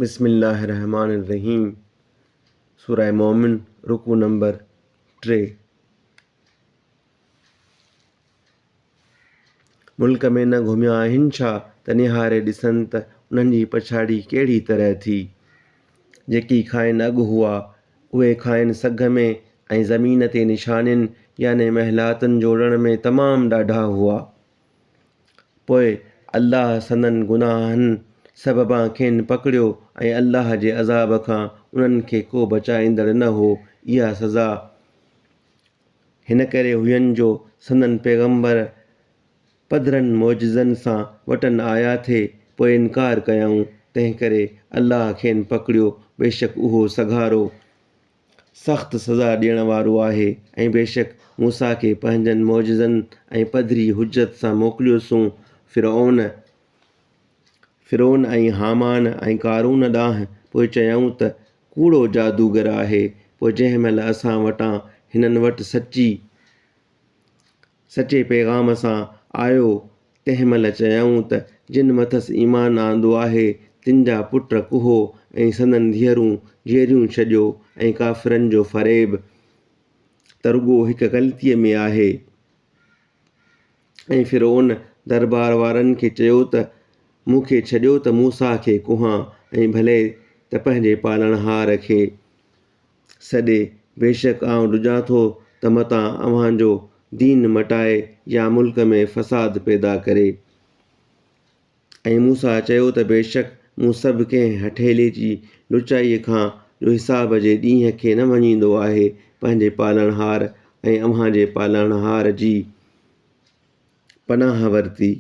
بسم الله الرحمٰن الرحيم سوره مومن رڪوع نمبر 3 ملڪ ۾ نه گهميا آهن ڇا ته نهاري ڏسن ته انهن جي پڇاڙي ڪهڙي طرح ٿي جيڪي کانئن اڳ هئا اهي کانئن سگهه ۾ ۽ زمين تي نشانين يعني محلاتن جوڙڻ ۾ تمام ڏاڍا هئا پوء الله سندن گناهن سببان کين پڪڙيو ۽ الله جي عذاب کان انهن کي ڪو بچائيندڙ نه هو. اها سزا هن ڪري هين جو سندن پيغمبر پڌرن معجزن سان وٽن آيا ٿي پوء انڪار ڪيائون، تنهنڪري الله کين پڪڙيو، بيشڪ اهو سگهارو. سخت سزا ڏيڻ وارو آهي ۽ بيشڪ موسيٰ کي پنهنجن معجزن ۽ پڌري حجت سان موڪليوسون فرعون، فرعون ۽ هامان ۽ قارون ڏانهن پوء چيائون ته ڪوڙو جادوگر آهي پوء جنهن مهل اسان وٽان هنن وٽ سچي سچي پيغام سان آيو، تنهن مهل چيائون ته جن مٿس ايمان آندو آهي، تن جا پٽ ڪهو ۽ سندن ڌيئرون جيئريون ڇڏيو ۽ ڪافرن جو فريب ته رڳو هڪ غلطيء ۾ آهي. ۽ فرعون دربار وارن کي چيو ته مون کي ڇڏيو ته موسيٰ کي ڪهان ۽ ڀلي ته پنهنجي پالڻهار کي. سڏي، بيشڪ آئون ڊڄان ٿو ته متان اوهان جو دين مٽائي يا ملڪ ۾ فساد پيدا ڪري. ۽ موسيٰ چيو ته بيشڪ مون سڀ ڪنهن هٺيلي جي لچائيء کان جو حساب جي ڏينهن کي نه مڃيندو آهي پنهنجي پالڻهار ۽ اوهان جي پالڻهار جي پناهه ورتي.